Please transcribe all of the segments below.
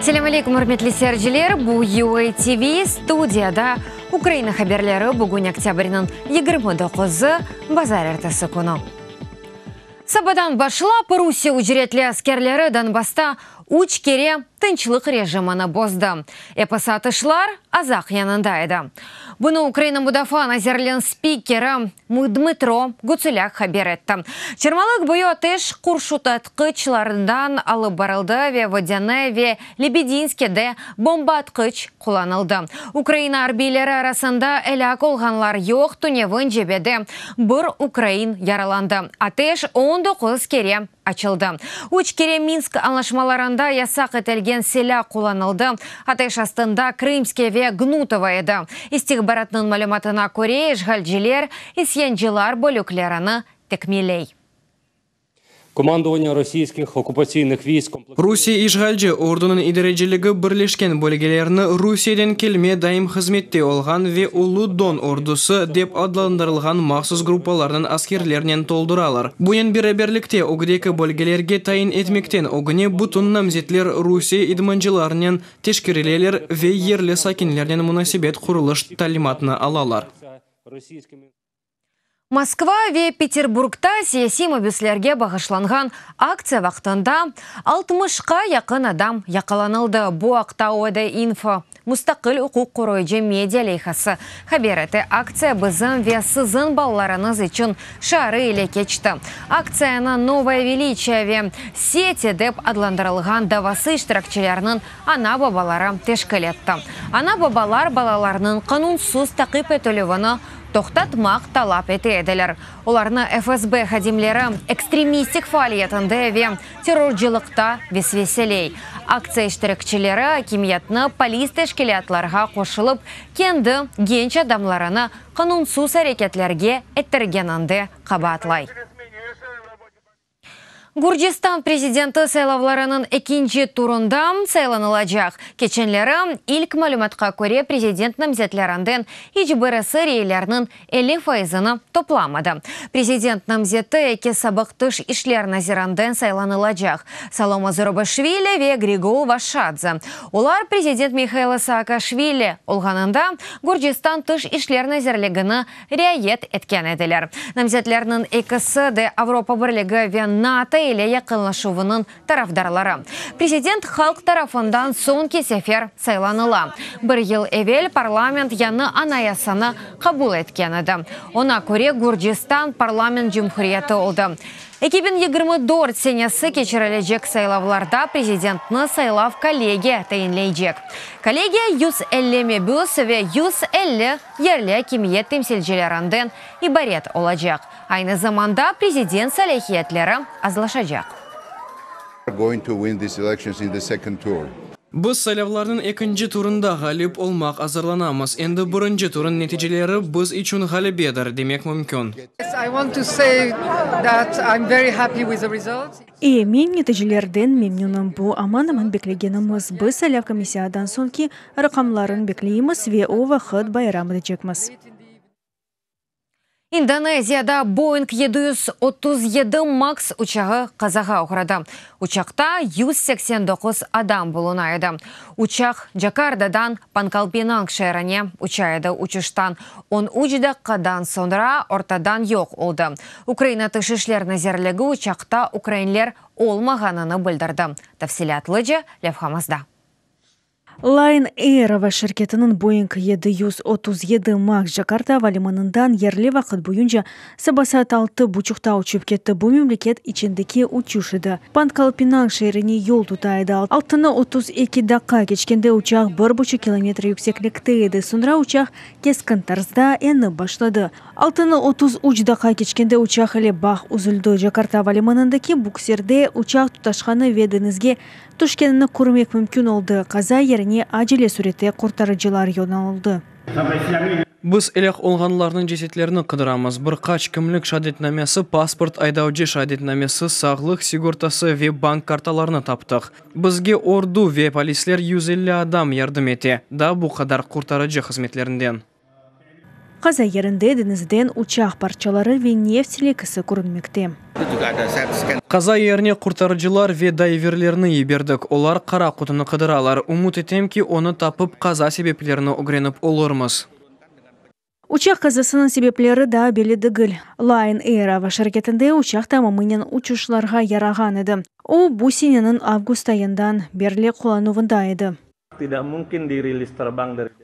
Selâm aleyküm, ürmetli seyirciler! Bu UA TV studiyada Ukraina haberleri bugün oktâbrniñ 29-ı, bazarertesi künü. Sabadan başlap Rusiye ücretli askerleri Donbassta üç kere tınçlıq rejimini bozdı. Episi atışlar Azaq yanında edi. Bunı Ukraina Mudafaa nazirliginiñ spikeri Dmıtro Gutsulâk haber etti. Çırmalıq boyu ateş qurşunatqıçlarından alıp barıldı ve Vodâne ve Lebedinskede bombaatqıç qullanıldı. Ukraina arbiyleri arasında elâk olğanlar yoq, tünevin cebede bir ukrain yaralandı. Ateş 19 kere açıldı. Üç kere Minsk añlaşmalarında yasaq etilgen silâ qullanıldı, ateş astında Krımske ve Gnutovo edi. İstihbaratnıñ malümatına köre, işğalciler isyancılar bölüklerini tekmiley. Komandovaniye rossiyskih okkupatsiynih viysk Rusiye işğalci ordunıñ idareciligi birleşken bölgelerni Rusiyeden kelme daim hızmette olğan ve Ulu Don ordusı dep adlandırılğan mahsus gruppalarnıñ askerlerinen tolduralar. Bunen beraberlikte ögdeki bölgelerge tayin etmekten ögüne bütün namzetler Rusiye idmancılarınen teşkerileler ve yerli sakinlernen munasebet qurulış talimatını alalar. Moskva ve Peterburgda siyasiy mabüslerge bağışlanğan aktsiya vaqtında 60-qa yaqın adam yaqalanıldı. Bu aqta OVD-İnfo mustaqil uquq qoruyıcı media leyhası haber ete. Aktsiya Bizim ve siziñ balalarıñız içün şiarı ile keçti. Aktsiyanı Novoye veliçiye ve Seti dep adlandırılğan davası iştirakçileriniñ ana-babaları teşkil etti. Ana-babalar balalarınıñ qanunsız taqip etilüvini toqtatmaq talap ete ediler. Olarnı FSB hadimleri ekstremistik faaliyetinde ve terrorcılıqta vesveseley. Aktsiya iştirakçileri akimiyetni polis teşkilâtlarğa qoşulıp, kendi genç adamlarını qanunsız areketlerge ettirgeninde qabaatlay. Gürcistan prezidenti saylavlarınıñ ekinci turında saylanılacaq. Keçenleri, ilk malümatqa köre, prezident namzetlerinden iç birisi reylerniñ 50 faizini toplamadı. Prezident namzeti eki sabıq tış işler nazirinden saylanılacaq, Salome Zurabişvili ve Grigol Vaşadze. Olar prezident Mihail Saakaşvili olğanında Gürcistan Tış işler nazirligini riayet etken ediler. Namzetlerniñ ekisi de Avropa Birligi ve NATO ile yaqınlaşuvınıñ tarafdarları. Prezident halq tarafından soñki sefer saylanıla. Bir yıl evel parlament yañı Anayasanı qabul etken edi, oña köre Gürcistan parlament cumhuriyeti oldı. 2024 senesi keçirilecek saylavlarda prezidentni saylav kollegiya tayinleycek. Kollegiya 150 mebüs ve 150 yerli akimiyet temsilcilerinden ibaret olacaq. Aynı zamanda prezident salâhiyetleri azlaşacaq. Going to win these elections in the second tour. Biz saylavlarnıñ ekinci turında ğalip olmaq azırlanamız. Endi birinci turın neticeleri biz içün ğalebedir, demek mümkün. I want to say that I'm very happy with the results. E, men neticelerden memnünim. Bu aman-aman beklegenimiz. Biz saylav komissiyadan soñki raqamlarını bekleymiz ve o vaqıt bayram etecekmiz. İndoneziyada Boeing 737 Max uçağı qazağa oğradı. Uçaqta 189 adam buluna edi. Uçaq Cakartadan Pangkal Pinang şeerine uça edi. Uçuştan 13 daqqadan soñra ortadan yoq oldı. Ukraina Tış işler nazirligi uçaqta ukrainler olmağanını bildirdi. Tafsilâtlıca levhamızda. Lion Air ava şirketiniñ Boeing 737 Max Cakarta ava limanından yerli vaqıt boyunca saba saat altı buçuqta uçıp ketti. Bu memleket içindeki uçuş edi. Pangkal Pinang şeerine yol tuta edi. 6-nı 32 daqqa keçkende uçaq 1,5 kilometr yükseklikte edi. Soñra uçaq keskin tarzda enip başladı. 6-nı 33 daqqa keçkende uçaq ile bağ üzüldi. Cakarta ava limanındaki buksirde uçaq tutaşqanı ve deñizge tüşkenini körmek mümkün oldı. Qaza yerine acele sürette qurtarıcılar yollanıldı. Biz elâk olğanlarnıñ cesetlerini qıdıramız. Bir qaç kimlik şeadetnamesi, pasport, aydavcı şeadetnamesi, sağlıq sigortası ve bank kartalarını taptıq. Bizge ordu ve polisler 150 adam yardım ete. Daa bu qadar qurtarıcı hızmetlerinden. Qaza yerinde deñizden uçaq parçaları ve neft lekisi körünmekte. Qaza yerine qurtarıcılar ve dayverlerni yiberdik, olar qara qutunı qıdıralar. Ümüt etem ki, onı tapıp, qaza sebeplerini ögrenip olurmız. Uçaq qazasınıñ sebepleri daa belli degil. Lion Air ava şirketinde uçaq tamamınen uçuşlarğa yarağan edi. O, bu seneniñ avgust ayından berli qullanuvında edi.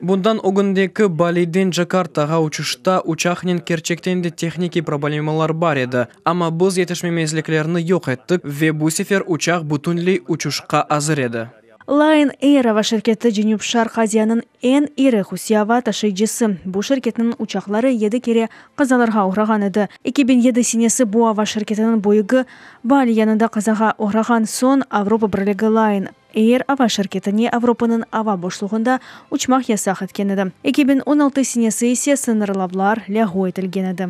Bundan ögündeki Baliden Cakartağa uçuşta uçaqnen kerçekten de tehnikiy problemalar bar edi, amma biz yetişmemezliklerni yoq ettik ve bu sefer uçaq bütünley uçuşqa azır edi. Lion Air ava şirketi Cenüp-Şarq Aziyanıñ eñ iri hususiy ava taşıyıcısı. Bu şirketniñ uçaqları yedi kere qazalarğa oğrağan edi. 2007 senesi bu ava şirketiniñ Boingi Bali yanında qazağa oğrağan soñ Avropa Birligi Lion Air ava şirketine Avropanıñ ava boşluğında uçmaq yasaq etken edi. 2016 senesi ise sıñırlavlar lâğu etilgen edi.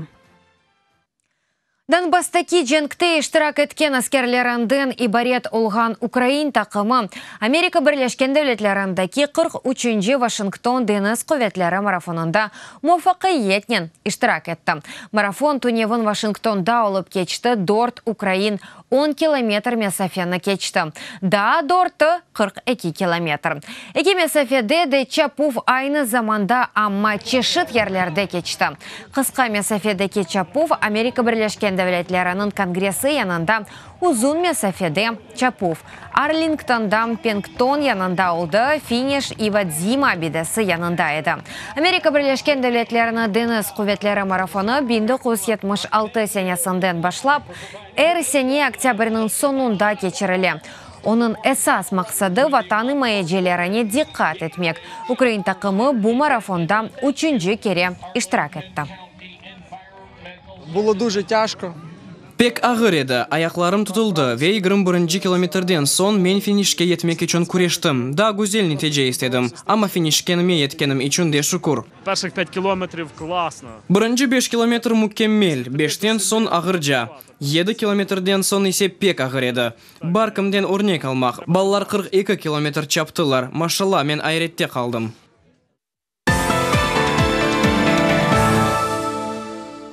Donbasstaki cenkte iştirak etken askerlerinden ibaret olğan ukrain taqımı Amerika Birleşken Devletlerindeki 43-nci Vaşington deñiz quvetleri marafonında muvafaqiyetnen iştirak etti. Marafon tünevin Vaşingtonda olıp keçti, dört ukrain on kilometr mesafeni keçti, daa dörtü, 42 kilometr. Eki mesafede de çapuv aynı zamanda, amma çeşit yerlerde keçti. Qısqa mesafedeki çapuv Amerika Birleşken Devletleriniñ Kongressi yanında, uzun mesafede çapuv, Arlingtonda Pengton yanında oldı, finiş İvo-Dzima abidesi yanında edi. Amerika Birleşken Devletleriniñ Deñiz quvetleri marafonı 1976 senesinden başlap er sene oktâbrniñ soñunda keçirile. Onıñ esas maqsadı, Vatan imayecilerine diqqat etmek. Ukrain taqımı bu marafonda üçünci kere iştirak etti. Було дуже тяжко. Pek ağır edi, ayaqlarım tutuldı ve 21-nci kilometrden soñ men finişke yetmek içün küreştim. Daa güzel netice istedim, amma finişkenime yetkenim içün de şükür. Perşih pyat kilometriv klasno. Birinci beş kilometr mükemmel, beşten soñ ağırca. Yedi kilometrden soñ ise pek ağır edi. Bar kimden örnek almaq, balalar 42 kilometr çaptılar, maşallah, men ayrette qaldım.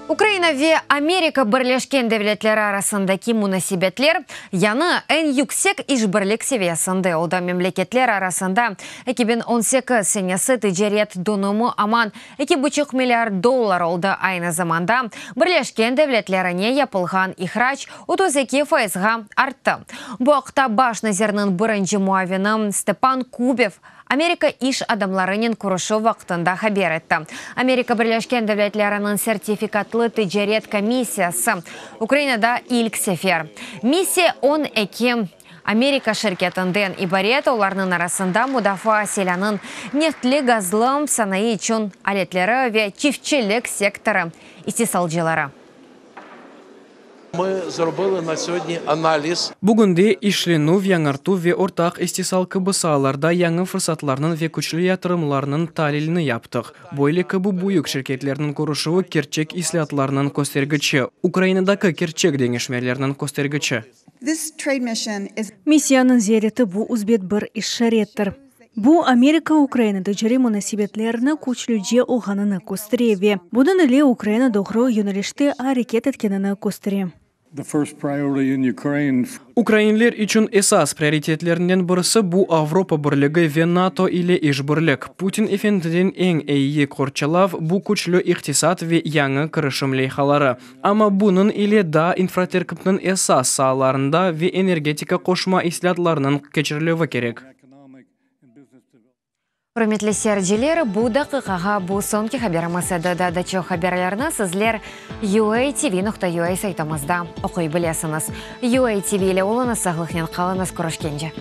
Ukraina ve Amerika Birleşken Devletleri arasındaki munasebetler yañı eñ yüksek işbirlik seviyesinde oldı. Memleketler arasında 2018 senesi ticaret donumı aman eki buçuq milliard dollar oldı, aynı zamanda Birleşken Devletlerine yapılğan ihrac 32 fayızğa arttı. Bu aqta baş nazirniñ birinci muavini Stepan Kubev Amerika iş adamlarınen körüşüv vaqtında haber etti. Amerika Birleşken Devletleriniñ Sertifikatlı ticaret komissiyası Ukrainada ilk sefer. Missiya 12 Amerika şirketinden ibaret, olarnıñ arasında mudafaa silânıñ, neftli-gazlı sanayı içün aletleri ve çiftçilik sektorı istisalcıları. Mı zrobılı na sögodni analiz. Bugünde işlenüv, yañartuv ve ortaq istisal kibi saalarda yañı fırsatlarnıñ ve küçlü yatırımlarnıñ talilini yaptıq. Böyle kibi büyük şirketlerniñ körüşüvi kerçek islâatlarnıñ köstergiçi, Ukrainadaki kerçek deñişmelerniñ köstergiçi. Missiyanıñ ziyareti bu müsbet bir işarettir. Bu, Amerika-Ukraina ticariy munasebetlerini küçlüce olğanını köstere ve bunıñ ile Ukraina doğru yönelişte areket etkenini köstere. Ukrainler içün esas prioritetlerinden birisi bu Avropa Birligi ve NATO ile işbirlik. Putin efendiden eñ eyi qorçalav bu küçlü iqtisat ve yañı kirişim leyhaları. Amma bunıñ ile daa infraterkipniñ esas saalarında ve energetika qoşma islâatlarınıñ keçirilüvi kerek. Ürmetli seyirciler, bu daqiqağa bu soñki haberimiz edi. Daa da çoq haberlerni sizler uatv.ua saytımızda oquy bilesiñiz. UATV ile oluñız, sağlıqnen qalıñız, körüşkence.